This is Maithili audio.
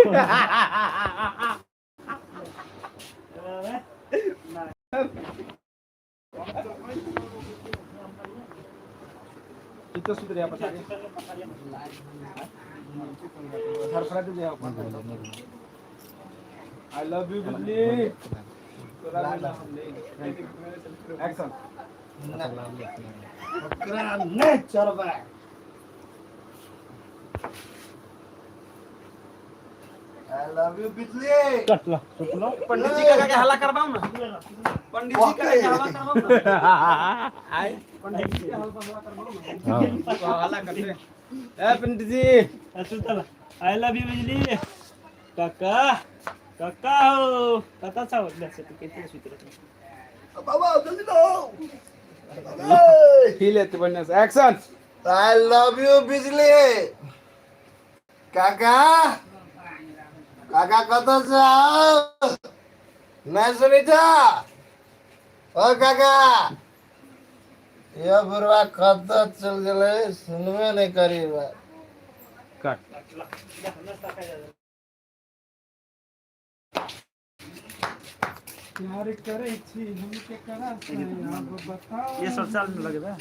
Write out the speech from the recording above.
I love you Bijli. Action. ओकरा नहि चढ़बै। I love you Bijli. पंडित जी काका के हल्ला करवाओ ना। पंडित जी काका के हल्ला करवाओ ना। पंडित जी के हल्ला करवाओ ना। हल्ला करते ए पंडित जी। I love you बिजली काका। काका हो कता छौ। बाबा जल्दी लो। पी लेते बढ़िया से। एक्शन। I love you बिजली काका। काका कतऽ छौ? नहि सुनै छ? ओ काका, यो बुढ़वा कतऽ चलि गेलै? सुनबे नहि करी बा। कट। प्यार करै छी हम केकरा से, अब बताओ। ये सब चाल में लगेबे।